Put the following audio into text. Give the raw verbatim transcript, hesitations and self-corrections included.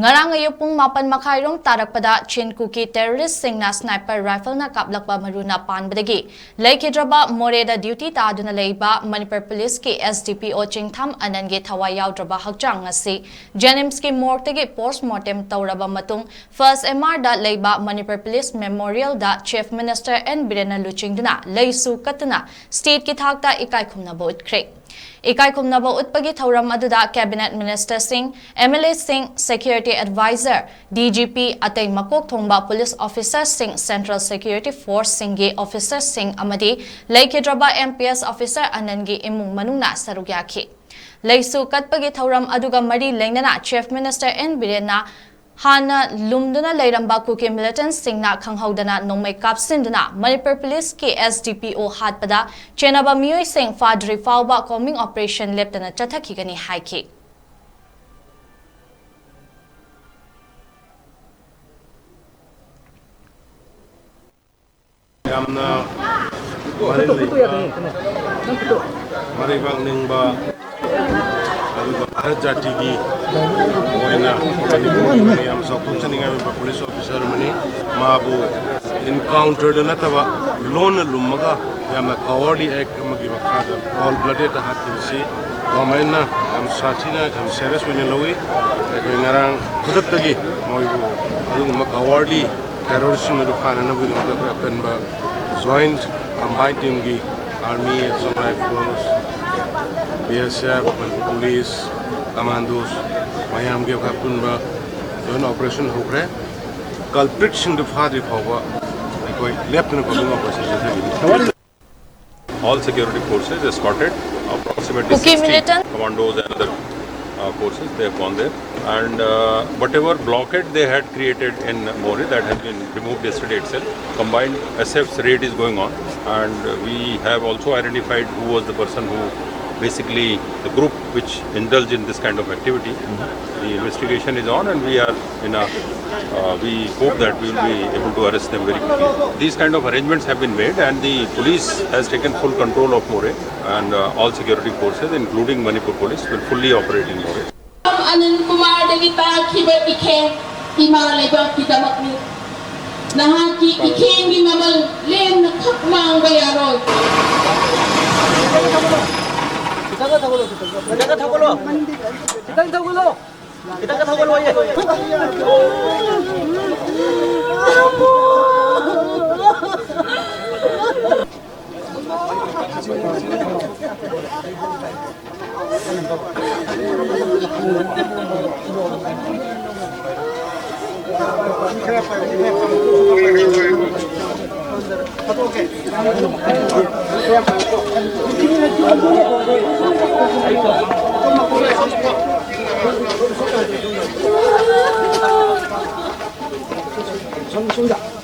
ꯉꯔꯥꯡ ꯑꯌꯨꯛ ꯄꯨꯡ ꯃꯥꯄꯟ ꯃꯈꯥꯏꯔꯣꯝ ꯇꯥꯔꯛꯄꯗ ꯆꯤꯟ ꯀꯨꯀꯤ terroristꯁꯤꯡꯅ sniper rifleꯅ ꯀꯥꯞꯂꯛꯄ ꯃꯔꯨꯅ ꯄꯥꯟꯕꯗꯒꯤ ꯂꯩꯈꯤꯗ꯭ꯔꯕ ꯃꯣꯔꯦꯗ duty ꯇꯥꯗꯨꯅ ꯂꯩꯕ Manipur policeꯀꯤ S D P O ꯆꯤꯡꯊꯥꯝ ꯑꯅꯟꯒꯤ ꯊꯋꯥꯏ ꯌꯥꯎꯗ꯭ꯔꯕ ꯍꯛꯆꯥꯡ ꯉꯁꯤ JNIMSꯀꯤ morgueꯗꯒꯤ post mortem ꯇꯧꯔꯕ ꯃꯇꯨꯡ First M Rꯗ ꯂꯩꯕ Manipur Police Memorialꯗ Chief Minister N ꯕꯤꯔꯦꯟꯅ ꯂꯨꯆꯤꯡꯗꯨꯅ ꯂꯩꯁꯨ ꯀꯠꯇꯨꯅ stateꯀꯤ ꯊꯥꯛꯇ ꯏꯀꯥꯏ ꯈꯨꯝꯅꯕ ꯎꯠꯈ꯭ꯔꯦ꯫ ꯏꯀꯥꯏ ꯈꯨꯝꯅꯕ ꯎꯠꯄꯒꯤ ꯊꯧꯔꯝ ꯑꯗꯨꯗ cabinet ministerꯁꯤꯡ, MLAꯁꯤꯡ, security adviser, DGP, ꯑꯇꯩ ꯃꯀꯣꯛ ꯊꯣꯡꯕ police officerꯁꯤꯡ, Central Security Forceꯁꯤꯡꯒꯤ officerꯁꯤꯡ ꯑꯃꯗꯤ ꯂꯩꯈꯤꯗ꯭ꯔꯕ MPS officer ꯑꯅꯟꯒꯤ ꯏꯃꯨꯡ ꯃꯅꯨꯡꯅ ꯁꯔꯨꯛ ꯌꯥꯈꯤ꯫ ꯂꯩꯁꯨ ꯀꯠꯄꯒꯤ ꯊꯧꯔꯝ ꯑꯗꯨꯒ ꯃꯔꯤ ꯂꯩꯅꯅ Chief Minister N ꯕꯤꯔꯦꯟꯅ ꯍꯥꯟꯅ ꯂꯨꯝꯗꯨꯅ ꯂꯩꯔꯝꯕ ꯀꯨꯀꯤ militantꯁꯤꯡꯅ ꯈꯪꯍꯧꯗꯅ ꯅꯣꯡꯃꯩ ꯀꯥꯞꯁꯤꯟꯗꯨꯅ Manipur policeꯀꯤ S D P O ꯍꯥꯠꯄꯗ ꯆꯦꯟꯅꯕ ꯃꯤꯑꯣꯏꯁꯤꯡ ꯐꯥꯗ꯭ꯔꯤ ꯐꯥꯎꯕ combing operation ꯂꯦꯞꯇꯅ ꯆꯠꯊꯈꯤꯒꯅꯤ ꯍꯥꯏꯈꯤ꯫ ꯌꯥꯝꯅ ꯃꯔꯤꯜ ꯂꯩꯕ, ꯃꯔꯩꯕꯥꯛ ꯅꯤꯡꯕ, ꯑꯗꯨꯒ ꯚꯥꯔꯠ ꯖꯥꯇꯤꯒꯤ ꯑꯣꯏꯅ ꯃꯅꯤꯄꯨꯔꯒꯤ ꯑꯣꯏꯅ ꯌꯥꯝ ꯆꯥꯎꯊꯣꯛꯆꯅꯤꯡꯉꯥꯏ ꯑꯣꯏꯕ police officer ꯑꯃꯅꯤ꯫ ꯃꯥꯕꯨ encounterꯗ ꯅꯠꯇꯕ ꯂꯣꯟꯅ ꯂꯨꯝꯃꯒ ꯌꯥꯝꯅ cowardly act ꯑꯃꯒꯤ ꯃꯈꯥꯗ cold bloodedꯇ ꯍꯥꯠꯈꯤꯕꯁꯤ governmentꯅ ꯌꯥꯝ ꯁꯥꯊꯤꯅ, ꯌꯥꯝ serious ꯑꯣꯏꯅ ꯂꯧꯏ꯫ ꯑꯩꯈꯣꯏ ꯉꯔꯥꯡ ꯈꯨꯗꯛꯇꯒꯤ ꯃꯣꯏꯕꯨ ꯑꯗꯨꯒꯨꯝꯕ cowardly terroristꯁꯤꯡ ꯑꯗꯨ ꯐꯥꯅꯅꯕꯒꯤꯗꯃꯛꯇ ꯑꯩꯈꯣꯏ ꯑꯀꯟꯕ joint combined teamꯒꯤ Army, Assam Rifles, BSF, Manipur Police, Commandos ꯃꯌꯥꯝꯒꯤ ꯑꯩꯈꯣꯏ ꯑꯄꯨꯟꯕ joint operation ꯍꯧꯈ꯭ꯔꯦ꯫ Culpritꯁꯤꯡꯗꯨ ꯐꯥꯗ꯭ꯔꯤ ꯐꯥꯎꯕ ꯑꯩꯈꯣꯏ ꯂꯦꯞꯇꯅ combing operation ꯆꯠꯊꯈꯤꯅꯤ꯫ All security forces escorted approximately Kuki sixty militant commandos and other uh, forces. They have gone there, and uh, whatever blockade they had created in Moreh, that has been removed yesterday itself. Combined S F's raid is going on, and uh, we have also identified who was the person who basically the group which indulged in this kind of activity. The investigation is on, and we are in a. Uh, we hope that we will be able to arrest them very quickly. These kind of arrangements have been made, and the police has taken full control of Moreh, and uh, all security forces, including Manipur Police, will fully operate in Moreh. ꯑꯅꯟ ꯀꯨꯃꯥꯔꯗꯒꯤ ꯇꯥꯈꯤꯕ ꯏꯃꯥ ꯂꯩꯕꯥꯛꯀꯤꯗꯃꯛꯅꯤ꯫ ꯅꯍꯥꯛꯀꯤ ꯏꯈꯦꯡꯒꯤ ꯃꯃꯜ ꯂꯦꯝꯅ ꯈꯛ ꯃꯥꯡꯕ ꯌꯥꯔꯣꯏ꯫ ꯈꯤꯇꯪꯒ ꯊꯧꯒꯠꯂꯣ꯫ ꯈꯤꯇꯪꯒ ꯊꯧꯒꯠꯂꯣ꯫ ꯈꯤꯇꯪꯒ ꯊꯧꯒꯠꯂꯣ꯫ ꯁꯣꯝꯗ, ꯁꯣꯝꯗ꯫